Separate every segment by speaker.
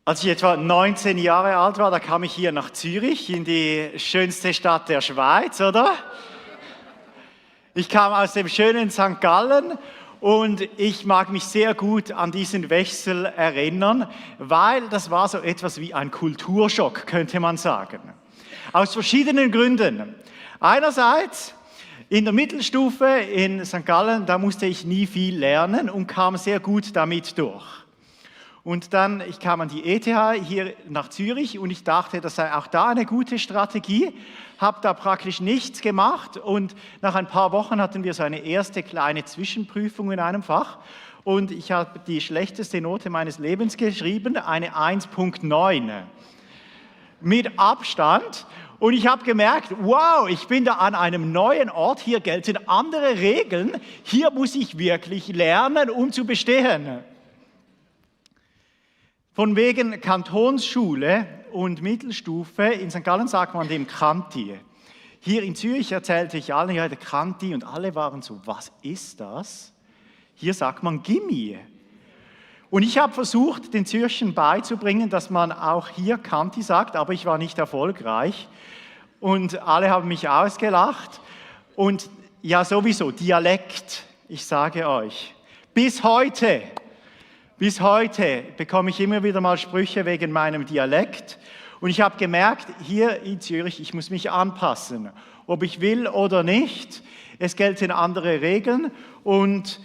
Speaker 1: Als ich etwa 19 Jahre alt war, da kam ich hier nach Zürich, in die schönste Stadt der Schweiz, oder? Ich kam aus dem schönen St. Gallen und ich mag mich sehr gut an diesen Wechsel erinnern, weil das war so etwas wie ein Kulturschock, könnte man sagen. Aus verschiedenen Gründen. Einerseits, in der Mittelstufe in St. Gallen, da musste ich nie viel lernen und kam sehr gut damit durch. Und dann, ich kam an die ETH hier nach Zürich und ich dachte, das sei auch da eine gute Strategie, habe da praktisch nichts gemacht und nach ein paar Wochen hatten wir so eine erste kleine Zwischenprüfung in einem Fach und ich habe die schlechteste Note meines Lebens geschrieben, eine 1,9 mit Abstand. Und ich habe gemerkt, wow, ich bin da an einem neuen Ort, hier gelten andere Regeln, hier muss ich wirklich lernen, um zu bestehen. Von wegen Kantonsschule und Mittelstufe, in St. Gallen sagt man dem Kanti. Hier in Zürich erzählte ich allen, ja, der Kanti und alle waren so, was ist das? Hier sagt man Gimmi. Und ich habe versucht, den Zürchern beizubringen, dass man auch hier Kanti sagt, aber ich war nicht erfolgreich. Und alle haben mich ausgelacht. Und ja, sowieso, Dialekt, ich sage euch, bis heute bekomme ich immer wieder mal Sprüche wegen meinem Dialekt. Und ich habe gemerkt, hier in Zürich, ich muss mich anpassen, ob ich will oder nicht. Es gelten andere Regeln und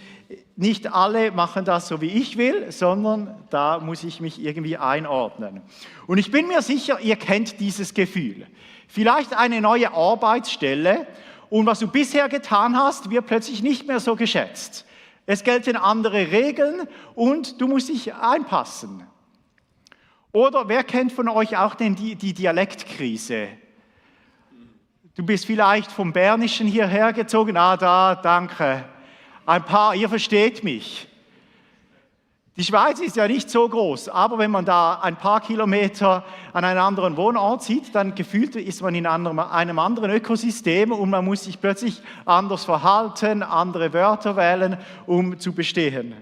Speaker 1: nicht alle machen das so, wie ich will, sondern da muss ich mich irgendwie einordnen. Und ich bin mir sicher, ihr kennt dieses Gefühl. Vielleicht eine neue Arbeitsstelle und was du bisher getan hast, wird plötzlich nicht mehr so geschätzt. Es gelten andere Regeln und du musst dich einpassen. Oder wer kennt von euch auch die Dialektkrise? Du bist vielleicht vom Bernischen hierher gezogen. Ah, da, danke. Ein paar, ihr versteht mich. Die Schweiz ist ja nicht so groß, aber wenn man da ein paar Kilometer an einen anderen Wohnort zieht, dann gefühlt ist man in einem anderen Ökosystem und man muss sich plötzlich anders verhalten, andere Wörter wählen, um zu bestehen.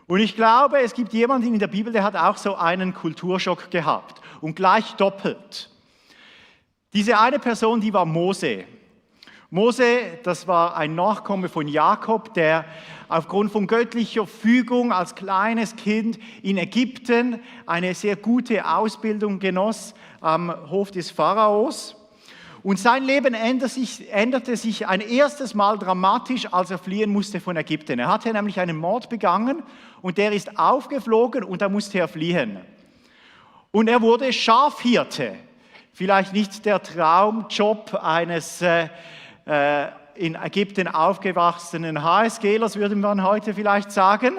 Speaker 1: Und ich glaube, es gibt jemanden in der Bibel, der hat auch so einen Kulturschock gehabt und gleich doppelt. Diese eine Person, die war Mose. Mose, das war ein Nachkomme von Jakob, der aufgrund von göttlicher Fügung als kleines Kind in Ägypten eine sehr gute Ausbildung genoss am Hof des Pharaos. Und sein Leben änderte sich ein erstes Mal dramatisch, als er fliehen musste von Ägypten. Er hatte nämlich einen Mord begangen und der ist aufgeflogen und da musste er fliehen. Und er wurde Schafhirte. Vielleicht nicht der Traumjob eines in Ägypten aufgewachsenen HSGlers, würde man heute vielleicht sagen.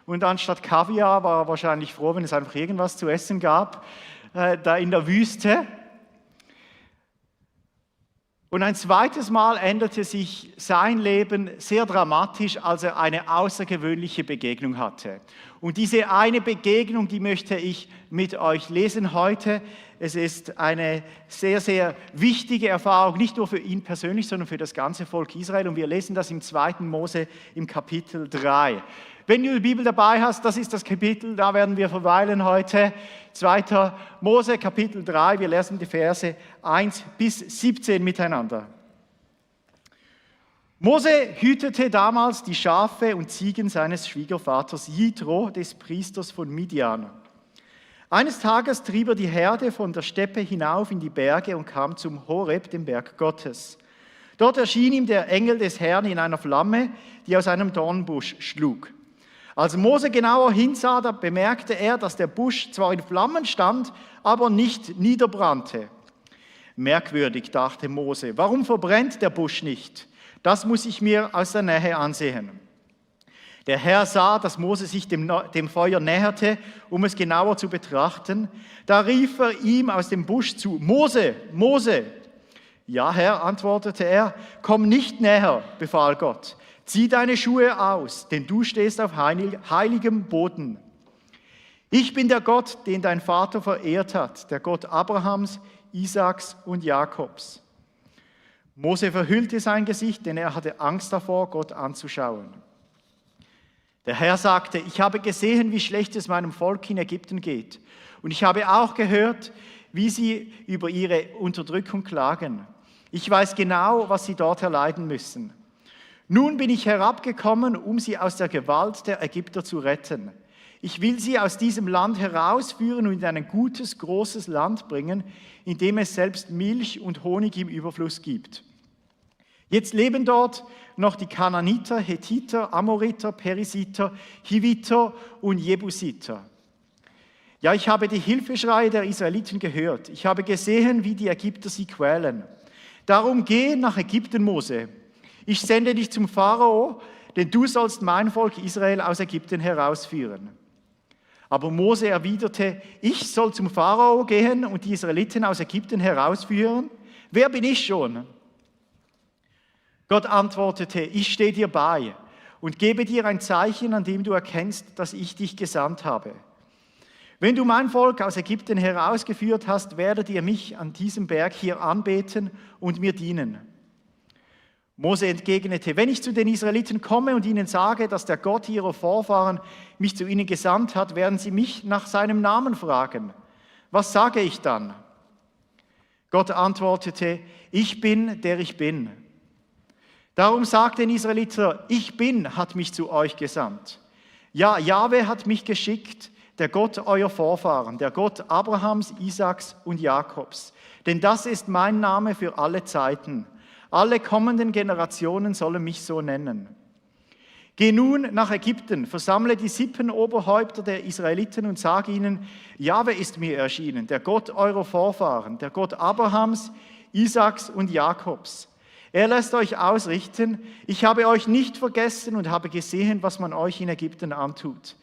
Speaker 1: Und anstatt Kaviar war er wahrscheinlich froh, wenn es einfach irgendwas zu essen gab, da in der Wüste. Und ein zweites Mal änderte sich sein Leben sehr dramatisch, als er eine außergewöhnliche Begegnung hatte. Und diese eine Begegnung, die möchte ich mit euch lesen heute. Es ist eine sehr, sehr wichtige Erfahrung, nicht nur für ihn persönlich, sondern für das ganze Volk Israel. Und wir lesen das im 2. Mose im Kapitel 3. Wenn du die Bibel dabei hast, das ist das Kapitel, da werden wir verweilen heute. 2. Mose, Kapitel 3, wir lesen die Verse 1 bis 17 miteinander. Mose hütete damals die Schafe und Ziegen seines Schwiegervaters Jitro, des Priesters von Midian. Eines Tages trieb er die Herde von der Steppe hinauf in die Berge und kam zum Horeb, dem Berg Gottes. Dort erschien ihm der Engel des Herrn in einer Flamme, die aus einem Dornbusch schlug. Als Mose genauer hinsah, da bemerkte er, dass der Busch zwar in Flammen stand, aber nicht niederbrannte. Merkwürdig, dachte Mose, warum verbrennt der Busch nicht? Das muss ich mir aus der Nähe ansehen. Der Herr sah, dass Mose sich dem Feuer näherte, um es genauer zu betrachten. Da rief er ihm aus dem Busch zu, Mose, Mose. Ja, Herr, antwortete er, komm nicht näher, befahl Gott. Zieh deine Schuhe aus, denn du stehst auf heiligem Boden. Ich bin der Gott, den dein Vater verehrt hat, der Gott Abrahams, Isaaks und Jakobs. Mose verhüllte sein Gesicht, denn er hatte Angst davor, Gott anzuschauen. Der Herr sagte, ich habe gesehen, wie schlecht es meinem Volk in Ägypten geht. Und ich habe auch gehört, wie sie über ihre Unterdrückung klagen. Ich weiß genau, was sie dort erleiden müssen. Nun bin ich herabgekommen, um sie aus der Gewalt der Ägypter zu retten. Ich will sie aus diesem Land herausführen und in ein gutes, großes Land bringen, in dem es selbst Milch und Honig im Überfluss gibt. Jetzt leben dort noch die Kanaaniter, Hethiter, Amoriter, Perisiter, Hiviter und Jebusiter. Ja, ich habe die Hilfeschreie der Israeliten gehört. Ich habe gesehen, wie die Ägypter sie quälen. Darum geh nach Ägypten, Mose. Ich sende dich zum Pharao, denn du sollst mein Volk Israel aus Ägypten herausführen. Aber Mose erwiderte, ich soll zum Pharao gehen und die Israeliten aus Ägypten herausführen? Wer bin ich schon? Gott antwortete, ich stehe dir bei und gebe dir ein Zeichen, an dem du erkennst, dass ich dich gesandt habe. Wenn du mein Volk aus Ägypten herausgeführt hast, werdet ihr mich an diesem Berg hier anbeten und mir dienen. Mose entgegnete, wenn ich zu den Israeliten komme und ihnen sage, dass der Gott ihrer Vorfahren mich zu ihnen gesandt hat, werden sie mich nach seinem Namen fragen. Was sage ich dann? Gott antwortete, ich bin, der ich bin. Darum sagt den Israeliten, ich bin, hat mich zu euch gesandt. Ja, Jahwe hat mich geschickt, der Gott eurer Vorfahren, der Gott Abrahams, Isaaks und Jakobs. Denn das ist mein Name für alle Zeiten. Alle kommenden Generationen sollen mich so nennen. Geh nun nach Ägypten, versammle die Sippenoberhäupter der Israeliten und sage ihnen, Jahwe ist mir erschienen, der Gott eurer Vorfahren, der Gott Abrahams, Isaaks und Jakobs. Er lässt euch ausrichten, ich habe euch nicht vergessen und habe gesehen, was man euch in Ägypten antut.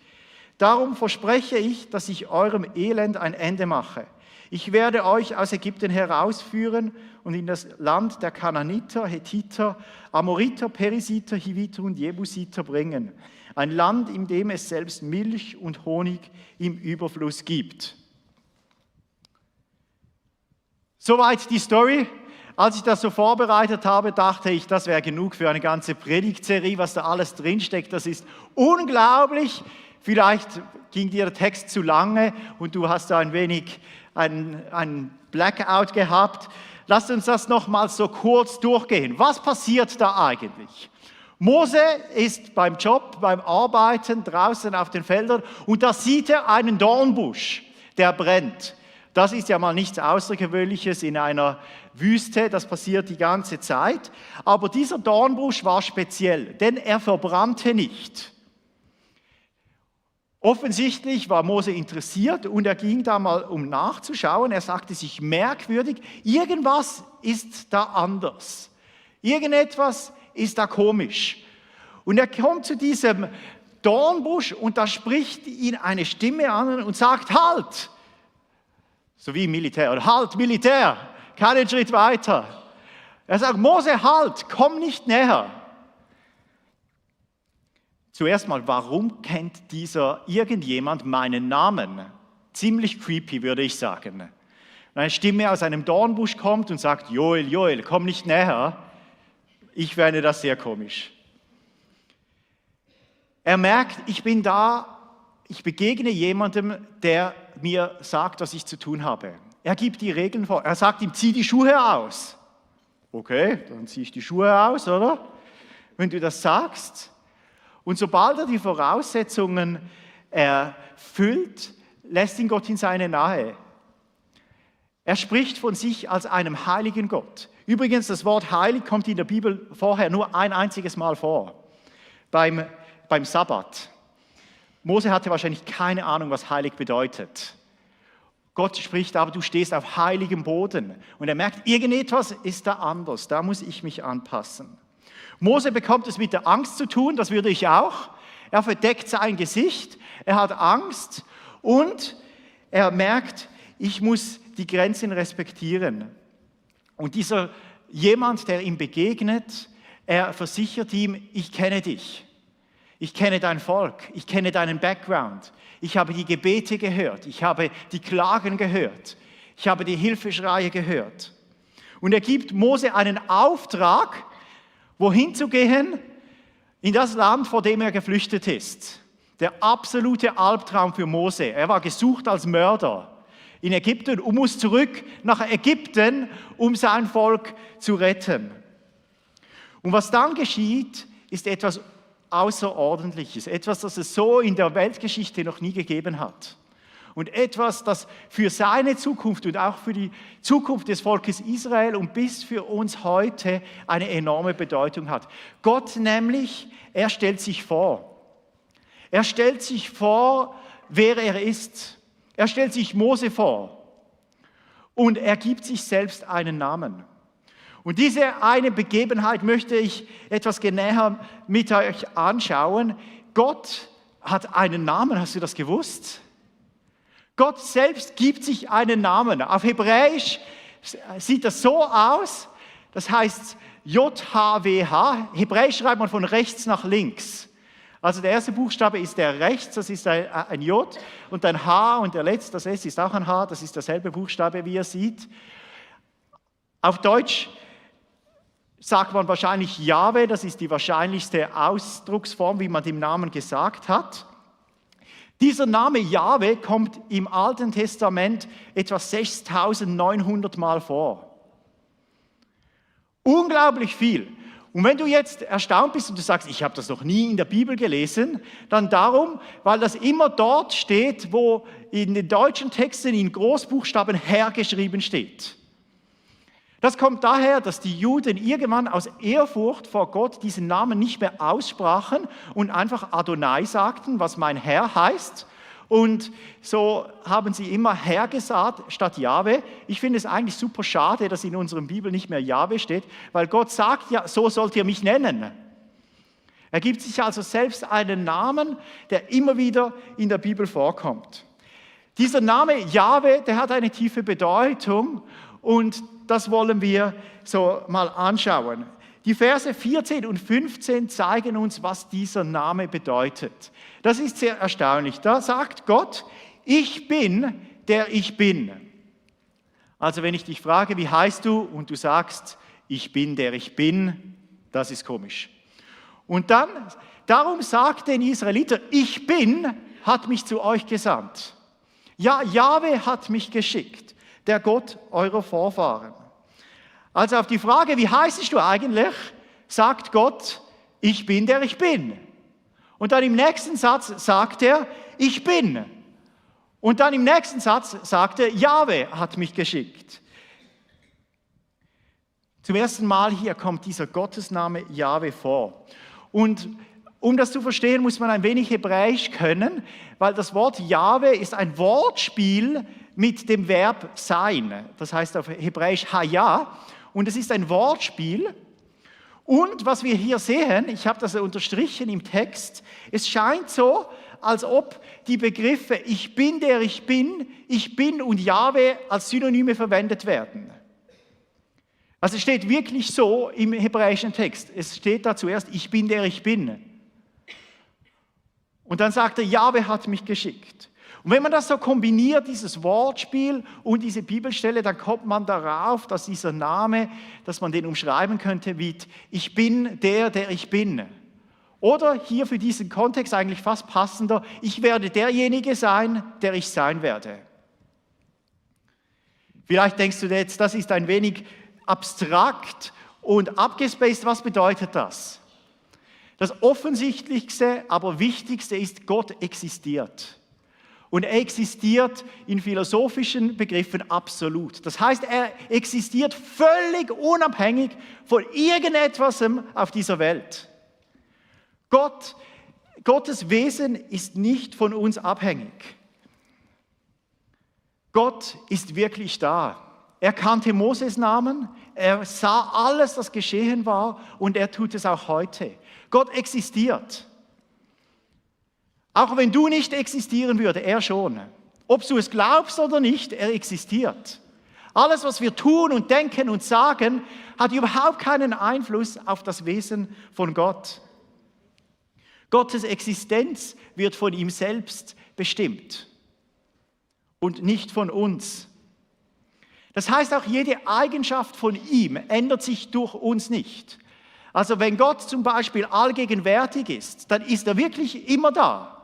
Speaker 1: Darum verspreche ich, dass ich eurem Elend ein Ende mache. Ich werde euch aus Ägypten herausführen und in das Land der Kanaaniter, Hethiter, Amoriter, Perisiter, Hiviter und Jebusiter bringen. Ein Land, in dem es selbst Milch und Honig im Überfluss gibt. Soweit die Story. Als ich das so vorbereitet habe, dachte ich, das wäre genug für eine ganze Predigtserie, was da alles drinsteckt. Das ist unglaublich. Vielleicht ging dir der Text zu lange und du hast da ein wenig ein Blackout gehabt. Lasst uns das nochmal so kurz durchgehen. Was passiert da eigentlich? Mose ist beim Job, beim Arbeiten draußen auf den Feldern und da sieht er einen Dornbusch, der brennt. Das ist ja mal nichts Außergewöhnliches in einer Wüste, das passiert die ganze Zeit. Aber dieser Dornbusch war speziell, denn er verbrannte nicht. Offensichtlich war Mose interessiert und er ging da mal, um nachzuschauen. Er sagte sich merkwürdig, irgendwas ist da anders. Irgendetwas ist da komisch. Und er kommt zu diesem Dornbusch und da spricht ihn eine Stimme an und sagt, halt! So wie im Militär, oder halt, Militär, keinen Schritt weiter. Er sagt, Mose, halt, komm nicht näher. Zuerst mal, warum kennt dieser irgendjemand meinen Namen? Ziemlich creepy, würde ich sagen. Wenn eine Stimme aus einem Dornbusch kommt und sagt, Joel, Joel, komm nicht näher, ich fände das sehr komisch. Er merkt, ich bin da, ich begegne jemandem, der mir sagt, was ich zu tun habe. Er gibt die Regeln vor. Er sagt ihm, zieh die Schuhe aus. Okay, dann ziehe ich die Schuhe aus, oder? Wenn du das sagst. Und sobald er die Voraussetzungen erfüllt, lässt ihn Gott in seine Nähe. Er spricht von sich als einem heiligen Gott. Übrigens, das Wort heilig kommt in der Bibel vorher nur ein einziges Mal vor. Beim Sabbat. Mose hatte wahrscheinlich keine Ahnung, was heilig bedeutet. Gott spricht aber, du stehst auf heiligem Boden. Und er merkt, irgendetwas ist da anders, da muss ich mich anpassen. Mose bekommt es mit der Angst zu tun, das würde ich auch. Er verdeckt sein Gesicht, er hat Angst und er merkt, ich muss die Grenzen respektieren. Und dieser jemand, der ihm begegnet, er versichert ihm, ich kenne dich. Ich kenne dein Volk, ich kenne deinen Background, ich habe die Gebete gehört, ich habe die Klagen gehört, ich habe die Hilfeschreie gehört. Und er gibt Mose einen Auftrag, wohin zu gehen, in das Land, vor dem er geflüchtet ist. Der absolute Albtraum für Mose. Er war gesucht als Mörder in Ägypten und muss zurück nach Ägypten, um sein Volk zu retten. Und was dann geschieht, ist etwas Außerordentliches, etwas, das es so in der Weltgeschichte noch nie gegeben hat. Und etwas, das für seine Zukunft und auch für die Zukunft des Volkes Israel und bis für uns heute eine enorme Bedeutung hat. Gott nämlich, er stellt sich vor. Er stellt sich vor, wer er ist. Er stellt sich Mose vor. Und er gibt sich selbst einen Namen. Und diese eine Begebenheit möchte ich etwas genauer mit euch anschauen. Gott hat einen Namen, hast du das gewusst? Gott selbst gibt sich einen Namen. Auf Hebräisch sieht das so aus, das heißt JHWH. Hebräisch schreibt man von rechts nach links. Also der erste Buchstabe ist der rechts, das ist ein J, und ein H und der letzte, das S ist auch ein H, das ist derselbe Buchstabe, wie ihr seht. Auf Deutsch sagt man wahrscheinlich Jahwe, das ist die wahrscheinlichste Ausdrucksform, wie man den Namen gesagt hat. Dieser Name Jahwe kommt im Alten Testament etwa 6.900 Mal vor. Unglaublich viel. Und wenn du jetzt erstaunt bist und du sagst, ich habe das noch nie in der Bibel gelesen, dann darum, weil das immer dort steht, wo in den deutschen Texten in Großbuchstaben Herr geschrieben steht. Das kommt daher, dass die Juden irgendwann aus Ehrfurcht vor Gott diesen Namen nicht mehr aussprachen und einfach Adonai sagten, was mein Herr heißt. Und so haben sie immer Herr gesagt statt Jahwe. Ich finde es eigentlich super schade, dass in unserer Bibel nicht mehr Jahwe steht, weil Gott sagt ja, so sollt ihr mich nennen. Er gibt sich also selbst einen Namen, der immer wieder in der Bibel vorkommt. Dieser Name Jahwe, der hat eine tiefe Bedeutung und das wollen wir so mal anschauen. Die Verse 14 und 15 zeigen uns, was dieser Name bedeutet. Das ist sehr erstaunlich. Da sagt Gott, ich bin, der ich bin. Also wenn ich dich frage, wie heißt du? Und du sagst, ich bin, der ich bin, das ist komisch. Und dann, darum sagt den Israeliten, ich bin, hat mich zu euch gesandt. Ja, Jahwe hat mich geschickt, der Gott eurer Vorfahren. Also auf die Frage, wie heißt du eigentlich, sagt Gott, ich bin, der ich bin. Und dann im nächsten Satz sagt er, ich bin. Und dann im nächsten Satz sagt er, Jahwe hat mich geschickt. Zum ersten Mal hier kommt dieser Gottesname Jahwe vor. Und um das zu verstehen, muss man ein wenig Hebräisch können, weil das Wort Jahwe ist ein Wortspiel mit dem Verb sein. Das heißt auf Hebräisch Haya. Und es ist ein Wortspiel. Und was wir hier sehen, ich habe das unterstrichen im Text, es scheint so, als ob die Begriffe ich bin, der ich bin und Jahwe als Synonyme verwendet werden. Also es steht wirklich so im hebräischen Text. Es steht da zuerst, ich bin, der ich bin. Und dann sagt er, Jahwe hat mich geschickt. Und wenn man das so kombiniert, dieses Wortspiel und diese Bibelstelle, dann kommt man darauf, dass dieser Name, dass man den umschreiben könnte mit ich bin der, der ich bin. Oder hier für diesen Kontext eigentlich fast passender, ich werde derjenige sein, der ich sein werde. Vielleicht denkst du jetzt, das ist ein wenig abstrakt und abgespaced. Was bedeutet das? Das Offensichtlichste, aber Wichtigste ist, Gott existiert. Und er existiert in philosophischen Begriffen absolut. Das heißt, er existiert völlig unabhängig von irgendetwas auf dieser Welt. Gottes Wesen ist nicht von uns abhängig. Gott ist wirklich da. Er kannte Moses Namen, er sah alles, was geschehen war und er tut es auch heute. Gott existiert. Auch wenn du nicht existieren würdest, er schon. Ob du es glaubst oder nicht, er existiert. Alles, was wir tun und denken und sagen, hat überhaupt keinen Einfluss auf das Wesen von Gott. Gottes Existenz wird von ihm selbst bestimmt und nicht von uns. Das heißt, auch jede Eigenschaft von ihm ändert sich durch uns nicht. Also wenn Gott zum Beispiel allgegenwärtig ist, dann ist er wirklich immer da.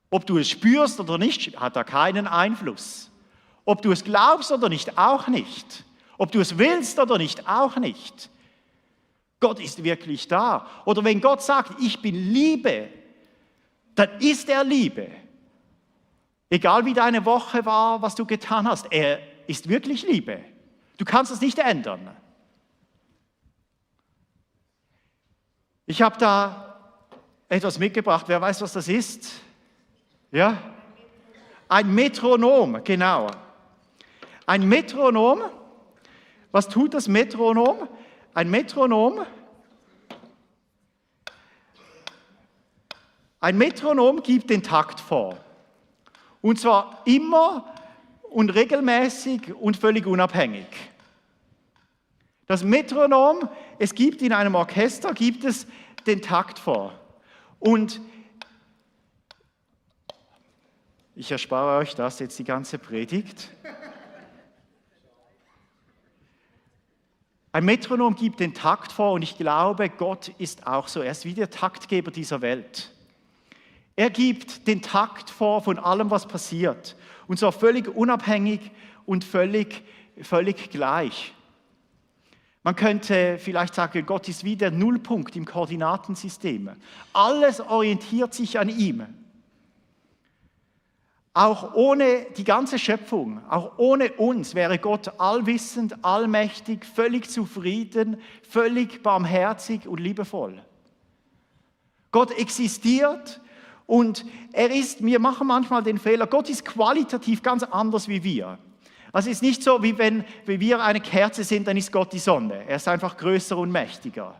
Speaker 1: Ob du es spürst oder nicht, hat er keinen Einfluss. Ob du es glaubst oder nicht, auch nicht. Ob du es willst oder nicht, auch nicht. Gott ist wirklich da. Oder wenn Gott sagt, ich bin Liebe, dann ist er Liebe. Egal wie deine Woche war, was du getan hast, er ist wirklich Liebe. Du kannst es nicht ändern. Ich habe da etwas mitgebracht. Wer weiß, was das ist? Ja? Ein Metronom, genau. Ein Metronom. Was tut das Metronom? Ein Metronom gibt den Takt vor. Und zwar immer und regelmäßig und völlig unabhängig. Das Metronom, es gibt in einem Orchester, gibt es den Takt vor. Und ich erspare euch das jetzt die ganze Predigt. Ein Metronom gibt den Takt vor und ich glaube, Gott ist auch so. Er ist wie der Taktgeber dieser Welt. Er gibt den Takt vor von allem, was passiert. Und zwar völlig unabhängig und völlig gleich. Man könnte vielleicht sagen, Gott ist wie der Nullpunkt im Koordinatensystem. Alles orientiert sich an ihm. Auch ohne die ganze Schöpfung, auch ohne uns wäre Gott allwissend, allmächtig, völlig zufrieden, völlig barmherzig und liebevoll. Gott existiert und wir machen manchmal den Fehler, Gott ist qualitativ ganz anders wie wir. Also es ist nicht so, wie wenn wir eine Kerze sind, dann ist Gott die Sonne. Er ist einfach größer und mächtiger.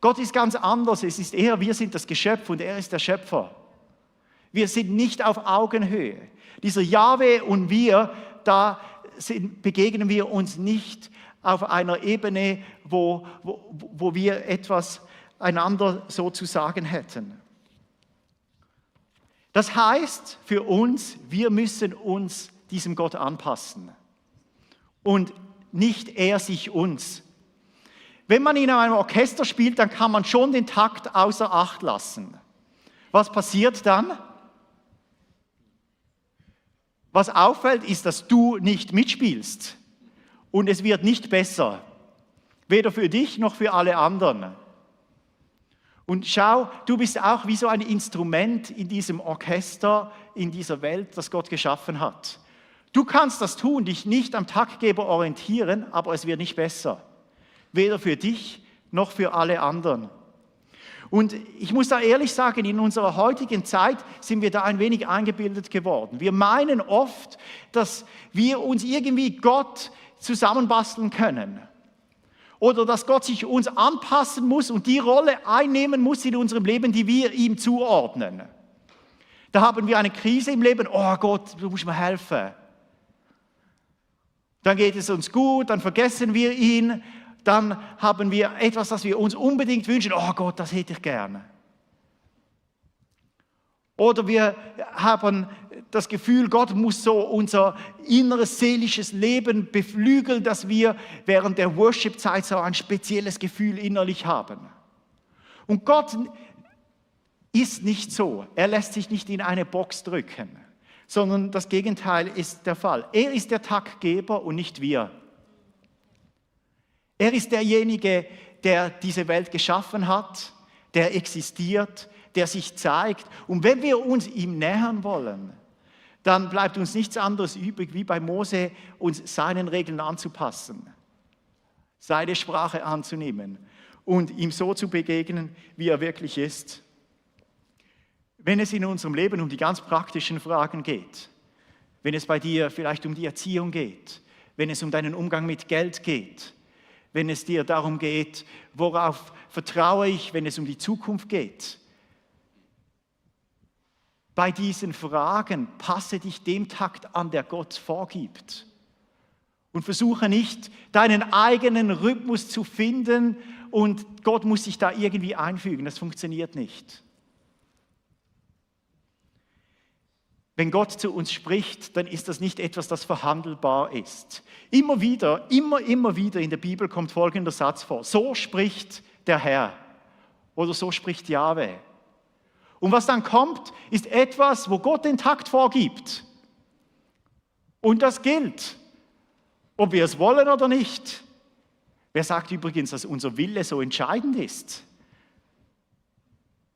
Speaker 1: Gott ist ganz anders, es ist eher, wir sind das Geschöpf und er ist der Schöpfer. Wir sind nicht auf Augenhöhe. Dieser Jahwe und wir, begegnen wir uns nicht auf einer Ebene, wo wir etwas einander so zu sagen hätten. Das heißt für uns, wir müssen uns diesem Gott anpassen und nicht er sich uns. Wenn man in einem Orchester spielt, dann kann man schon den Takt außer Acht lassen. Was passiert dann? Was auffällt, ist, dass du nicht mitspielst und es wird nicht besser, weder für dich noch für alle anderen. Und schau, du bist auch wie so ein Instrument in diesem Orchester, in dieser Welt, das Gott geschaffen hat. Du kannst das tun, dich nicht am Taktgeber orientieren, aber es wird nicht besser, weder für dich noch für alle anderen. Und ich muss da ehrlich sagen, in unserer heutigen Zeit sind wir da ein wenig eingebildet geworden. Wir meinen oft, dass wir uns irgendwie Gott zusammenbasteln können. Oder dass Gott sich uns anpassen muss und die Rolle einnehmen muss in unserem Leben, die wir ihm zuordnen. Da haben wir eine Krise im Leben, oh Gott, du musst mir helfen. Dann geht es uns gut, dann vergessen wir ihn. Dann haben wir etwas, das wir uns unbedingt wünschen. Oh Gott, das hätte ich gerne. Oder wir haben das Gefühl, Gott muss so unser inneres seelisches Leben beflügeln, dass wir während der Worship-Zeit so ein spezielles Gefühl innerlich haben. Und Gott ist nicht so. Er lässt sich nicht in eine Box drücken, sondern das Gegenteil ist der Fall. Er ist der Taktgeber und nicht wir. Er ist derjenige, der diese Welt geschaffen hat, der existiert, der sich zeigt. Und wenn wir uns ihm nähern wollen, dann bleibt uns nichts anderes übrig, wie bei Mose uns seinen Regeln anzupassen, seine Sprache anzunehmen und ihm so zu begegnen, wie er wirklich ist. Wenn es in unserem Leben um die ganz praktischen Fragen geht, wenn es bei dir vielleicht um die Erziehung geht, wenn es um deinen Umgang mit Geld geht, wenn es dir darum geht, worauf vertraue ich, wenn es um die Zukunft geht. Bei diesen Fragen passe dich dem Takt an, der Gott vorgibt. Und versuche nicht, deinen eigenen Rhythmus zu finden und Gott muss sich da irgendwie einfügen. Das funktioniert nicht. wenn Gott zu uns spricht, dann ist das nicht etwas, das verhandelbar ist. Immer wieder in der Bibel kommt folgender Satz vor. So spricht der Herr oder so spricht Jahwe. Und was dann kommt, ist etwas, wo Gott den Takt vorgibt. Und das gilt, ob wir es wollen oder nicht. Wer sagt übrigens, dass unser Wille so entscheidend ist?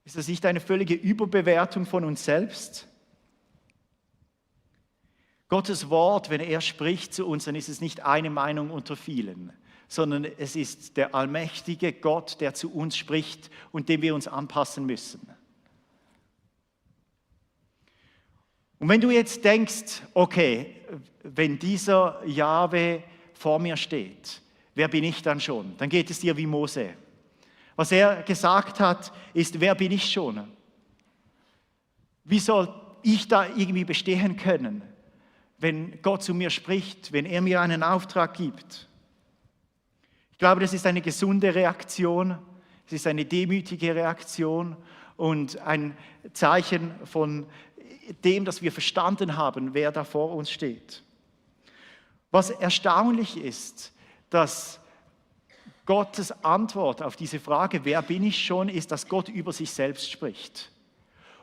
Speaker 1: Ist das nicht eine völlige Überbewertung von uns selbst? Gottes Wort, wenn er spricht zu uns, dann ist es nicht eine Meinung unter vielen, sondern es ist der allmächtige Gott, der zu uns spricht und dem wir uns anpassen müssen. Und wenn du jetzt denkst, okay, wenn dieser Jahwe vor mir steht, wer bin ich dann schon? Dann geht es dir wie Mose. Was er gesagt hat, ist, wer bin ich schon? Wie soll ich da irgendwie bestehen können, wenn Gott zu mir spricht, wenn er mir einen Auftrag gibt? Ich glaube, das ist eine gesunde Reaktion, es ist eine demütige Reaktion und ein Zeichen von dem, dass wir verstanden haben, wer da vor uns steht. Was erstaunlich ist, dass Gottes Antwort auf diese Frage, wer bin ich schon, ist, dass Gott über sich selbst spricht.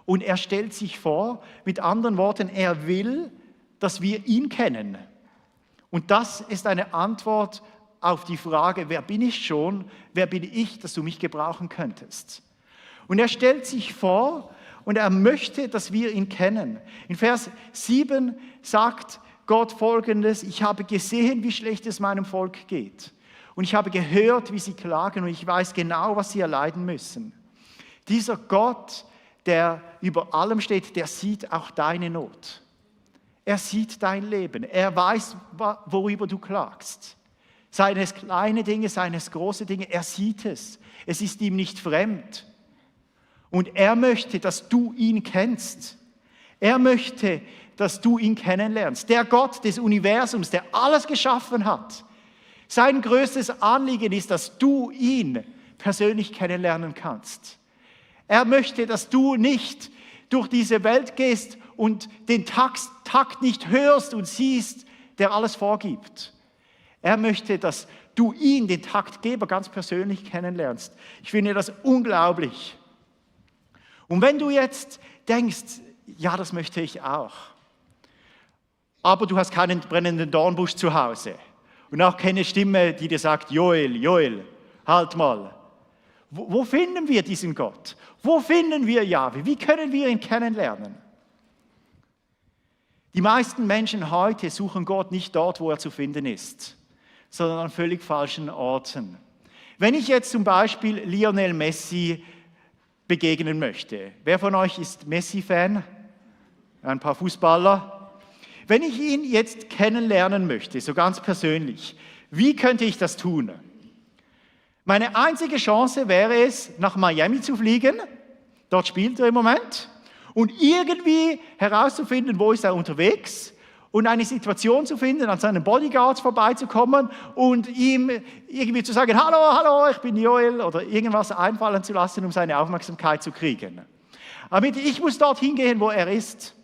Speaker 1: Und er stellt sich vor, mit anderen Worten, er will, dass wir ihn kennen. Und das ist eine Antwort auf die Frage, wer bin ich schon, wer bin ich, dass du mich gebrauchen könntest. Und er stellt sich vor und er möchte, dass wir ihn kennen. In Vers 7 sagt Gott Folgendes: Ich habe gesehen, wie schlecht es meinem Volk geht. Und ich habe gehört, wie sie klagen und ich weiß genau, was sie erleiden müssen. Dieser Gott, der über allem steht, der sieht auch deine Not. Er sieht dein Leben. Er weiß, worüber du klagst. Seien es kleine Dinge, seien es große Dinge, er sieht es. Es ist ihm nicht fremd. Und er möchte, dass du ihn kennst. Er möchte, dass du ihn kennenlernst. Der Gott des Universums, der alles geschaffen hat. Sein größtes Anliegen ist, dass du ihn persönlich kennenlernen kannst. Er möchte, dass du nicht durch diese Welt gehst und den Takt nicht hörst und siehst, der alles vorgibt. Er möchte, dass du ihn, den Taktgeber, ganz persönlich kennenlernst. Ich finde das unglaublich. Und wenn du jetzt denkst, ja, das möchte ich auch, aber du hast keinen brennenden Dornbusch zu Hause und auch keine Stimme, die dir sagt, Joel, Joel, halt mal. Wo finden wir diesen Gott? Wo finden wir Jahwe? Wie können wir ihn kennenlernen? Die meisten Menschen heute suchen Gott nicht dort, wo er zu finden ist, sondern an völlig falschen Orten. Wenn ich jetzt zum Beispiel Lionel Messi begegnen möchte, wer von euch ist Messi-Fan? Ein paar Fußballer. Wenn ich ihn jetzt kennenlernen möchte, so ganz persönlich, wie könnte ich das tun? Meine einzige Chance wäre es, nach Miami zu fliegen, dort spielt er im Moment, und irgendwie herauszufinden, wo ist er unterwegs und eine Situation zu finden, an seinen Bodyguards vorbeizukommen und ihm irgendwie zu sagen, hallo, hallo, ich bin Joel, oder irgendwas einfallen zu lassen, um seine Aufmerksamkeit zu kriegen. Aber ich muss dorthin gehen, wo er ist.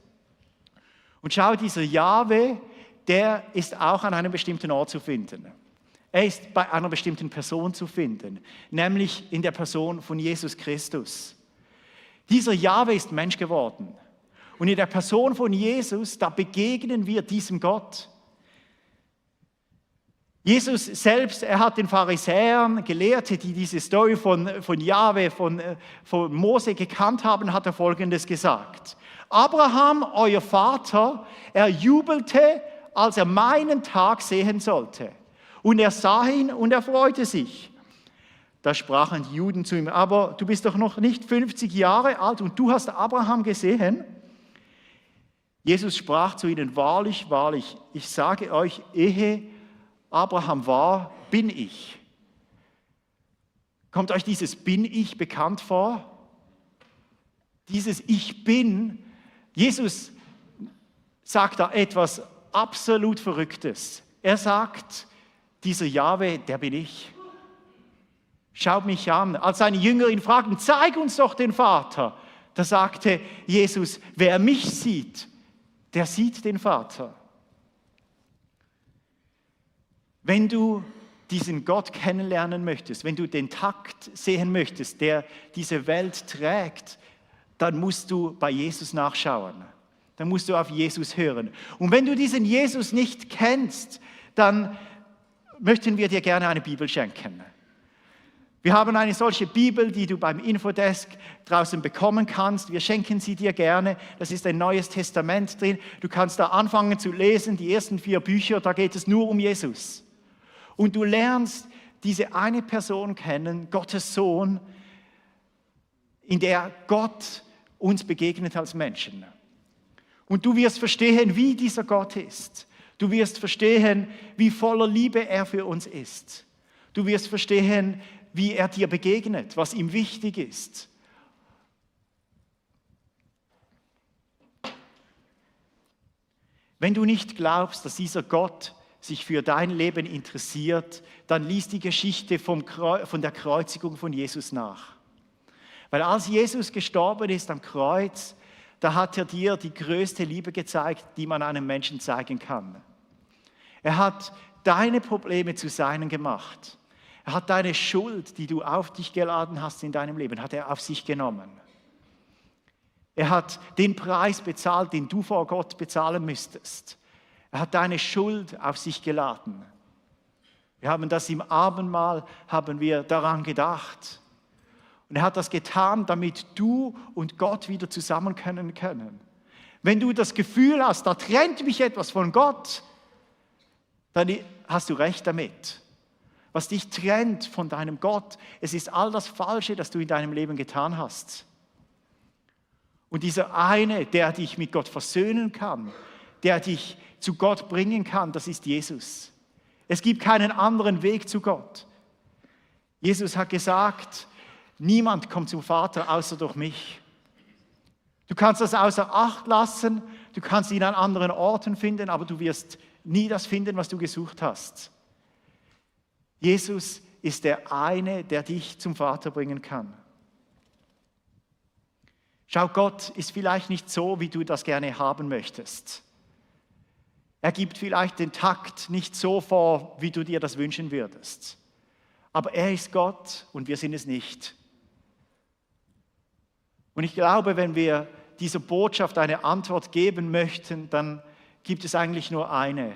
Speaker 1: Und schau, dieser Jahwe, der ist auch an einem bestimmten Ort zu finden. Er ist bei einer bestimmten Person zu finden, nämlich in der Person von Jesus Christus. Dieser Jahwe ist Mensch geworden. Und in der Person von Jesus, da begegnen wir diesem Gott. Jesus selbst, er hat den Pharisäern, Gelehrte, die diese Story von Jahwe, von Mose gekannt haben, hat er Folgendes gesagt. Abraham, euer Vater, er jubelte, als er meinen Tag sehen sollte. Und er sah ihn und er freute sich. Da sprachen die Juden zu ihm, aber du bist doch noch nicht 50 Jahre alt und du hast Abraham gesehen? Jesus sprach zu ihnen, wahrlich, wahrlich, ich sage euch, ehe Abraham war, bin ich. Kommt euch dieses Bin ich bekannt vor? Dieses Ich bin, Jesus sagt da etwas absolut Verrücktes. Er sagt, dieser Jahwe, der bin ich. Schaut mich an. Als seine Jünger ihn fragten, zeig uns doch den Vater. Da sagte Jesus, wer mich sieht, der sieht den Vater. Wenn du diesen Gott kennenlernen möchtest, wenn du den Takt sehen möchtest, der diese Welt trägt, dann musst du bei Jesus nachschauen. Dann musst du auf Jesus hören. Und wenn du diesen Jesus nicht kennst, dann möchten wir dir gerne eine Bibel schenken. Wir haben eine solche Bibel, die du beim Infodesk draußen bekommen kannst. Wir schenken sie dir gerne. Das ist ein Neues Testament drin. Du kannst da anfangen zu lesen, die ersten 4 Bücher, da geht es nur um Jesus. Und du lernst diese eine Person kennen, Gottes Sohn, in der Gott uns begegnet als Menschen. Und du wirst verstehen, wie dieser Gott ist. Du wirst verstehen, wie voller Liebe er für uns ist. Du wirst verstehen, wie er dir begegnet, was ihm wichtig ist. Wenn du nicht glaubst, dass dieser Gott sich für dein Leben interessiert, dann lies die Geschichte von der Kreuzigung von Jesus nach. Weil als Jesus gestorben ist am Kreuz, da hat er dir die größte Liebe gezeigt, die man einem Menschen zeigen kann. Er hat deine Probleme zu seinen gemacht. Er hat deine Schuld, die du auf dich geladen hast in deinem Leben, hat er auf sich genommen. Er hat den Preis bezahlt, den du vor Gott bezahlen müsstest. Er hat deine Schuld auf sich geladen. Wir haben das im Abendmahl, haben wir daran gedacht. Und er hat das getan, damit du und Gott wieder zusammenkommen können. Wenn du das Gefühl hast, da trennt mich etwas von Gott, dann hast du recht damit. Was dich trennt von deinem Gott, es ist all das Falsche, das du in deinem Leben getan hast. Und dieser eine, der dich mit Gott versöhnen kann, der dich zu Gott bringen kann, das ist Jesus. Es gibt keinen anderen Weg zu Gott. Jesus hat gesagt, niemand kommt zum Vater außer durch mich. Du kannst das außer Acht lassen, du kannst ihn an anderen Orten finden, aber du wirst nie das finden, was du gesucht hast. Jesus ist der eine, der dich zum Vater bringen kann. Schau, Gott ist vielleicht nicht so, wie du das gerne haben möchtest. Er gibt vielleicht den Takt nicht so vor, wie du dir das wünschen würdest. Aber er ist Gott und wir sind es nicht. Und ich glaube, wenn wir dieser Botschaft eine Antwort geben möchten, dann gibt es eigentlich nur eine.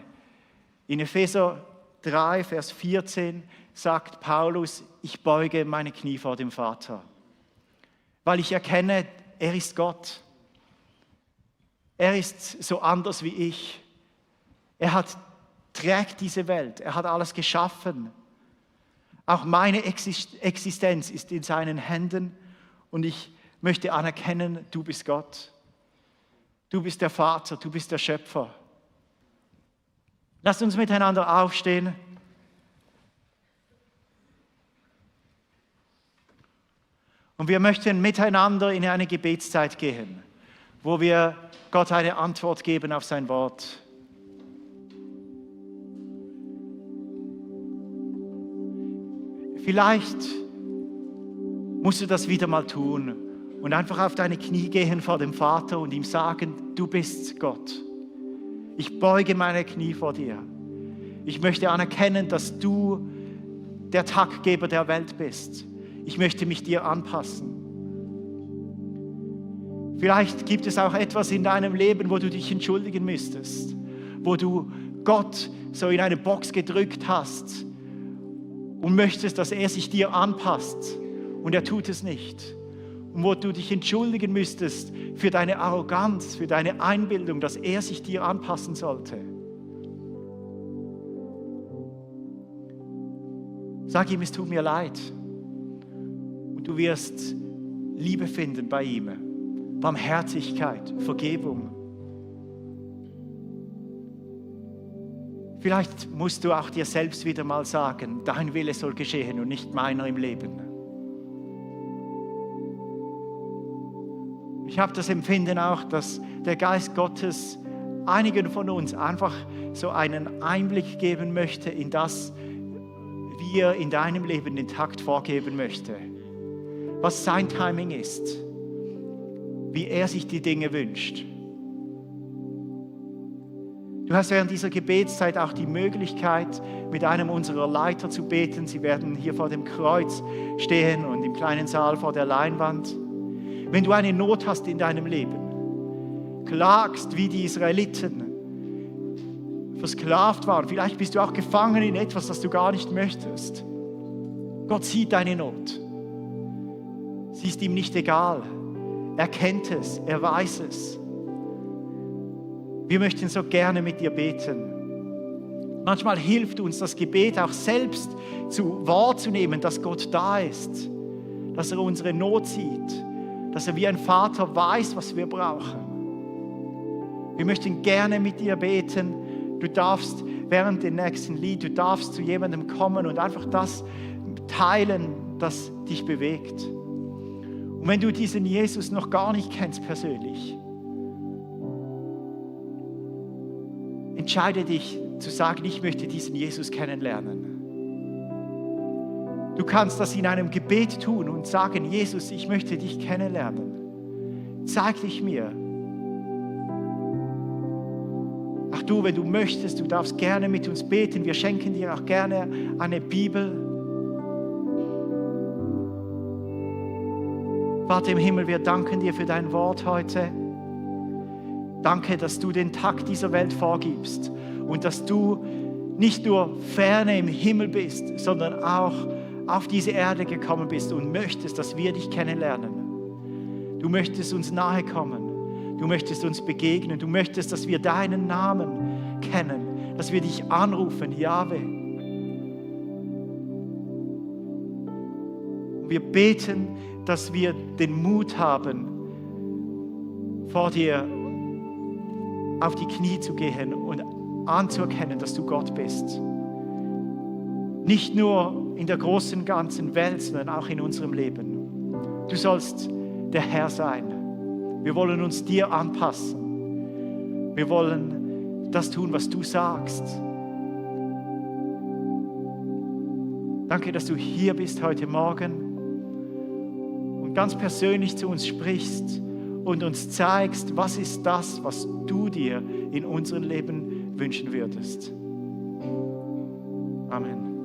Speaker 1: In Epheser 3, Vers 14 sagt Paulus, ich beuge meine Knie vor dem Vater, weil ich erkenne, er ist Gott. Er ist so anders wie ich. Er trägt diese Welt, er hat alles geschaffen. Auch meine Existenz ist in seinen Händen und ich möchte anerkennen, du bist Gott. Du bist der Vater, du bist der Schöpfer. Lasst uns miteinander aufstehen. Und wir möchten miteinander in eine Gebetszeit gehen, wo wir Gott eine Antwort geben auf sein Wort. Vielleicht musst du das wieder mal tun und einfach auf deine Knie gehen vor dem Vater und ihm sagen, du bist Gott. Ich beuge meine Knie vor dir. Ich möchte anerkennen, dass du der Taktgeber der Welt bist. Ich möchte mich dir anpassen. Vielleicht gibt es auch etwas in deinem Leben, wo du dich entschuldigen müsstest, wo du Gott so in eine Box gedrückt hast und möchtest, dass er sich dir anpasst und er tut es nicht. Und wo du dich entschuldigen müsstest für deine Arroganz, für deine Einbildung, dass er sich dir anpassen sollte. Sag ihm, es tut mir leid. Und du wirst Liebe finden bei ihm, Barmherzigkeit, Vergebung. Vielleicht musst du auch dir selbst wieder mal sagen, dein Wille soll geschehen und nicht meiner im Leben. Ich habe das Empfinden auch, dass der Geist Gottes einigen von uns einfach so einen Einblick geben möchte in das, wie er in deinem Leben den Takt vorgeben möchte. Was sein Timing ist, wie er sich die Dinge wünscht. Du hast während dieser Gebetszeit auch die Möglichkeit, mit einem unserer Leiter zu beten. Sie werden hier vor dem Kreuz stehen und im kleinen Saal vor der Leinwand. Wenn du eine Not hast in deinem Leben, klagst wie die Israeliten, versklavt waren, vielleicht bist du auch gefangen in etwas, das du gar nicht möchtest. Gott sieht deine Not. Sie ist ihm nicht egal. Er kennt es, er weiß es. Wir möchten so gerne mit dir beten. Manchmal hilft uns das Gebet auch selbst wahrzunehmen, dass Gott da ist, dass er unsere Not sieht, dass er wie ein Vater weiß, was wir brauchen. Wir möchten gerne mit dir beten. Du darfst während dem nächsten Lied, du darfst zu jemandem kommen und einfach das teilen, das dich bewegt. Und wenn du diesen Jesus noch gar nicht kennst persönlich, entscheide dich zu sagen, ich möchte diesen Jesus kennenlernen. Du kannst das in einem Gebet tun und sagen, Jesus, ich möchte dich kennenlernen. Zeig dich mir. Ach du, wenn du möchtest, du darfst gerne mit uns beten. Wir schenken dir auch gerne eine Bibel. Vater im Himmel, wir danken dir für dein Wort heute. Danke, dass du den Takt dieser Welt vorgibst und dass du nicht nur ferne im Himmel bist, sondern auch auf diese Erde gekommen bist und möchtest, dass wir dich kennenlernen. Du möchtest uns nahe kommen, du möchtest uns begegnen, du möchtest, dass wir deinen Namen kennen, dass wir dich anrufen, Jahwe. Wir beten, dass wir den Mut haben, vor dir auf die Knie zu gehen und anzuerkennen, dass du Gott bist. Nicht nur in der großen, ganzen Welt, sondern auch in unserem Leben. Du sollst der Herr sein. Wir wollen uns dir anpassen. Wir wollen das tun, was du sagst. Danke, dass du hier bist heute Morgen und ganz persönlich zu uns sprichst und uns zeigst, was ist das, was du dir in unserem Leben wünschen würdest. Amen.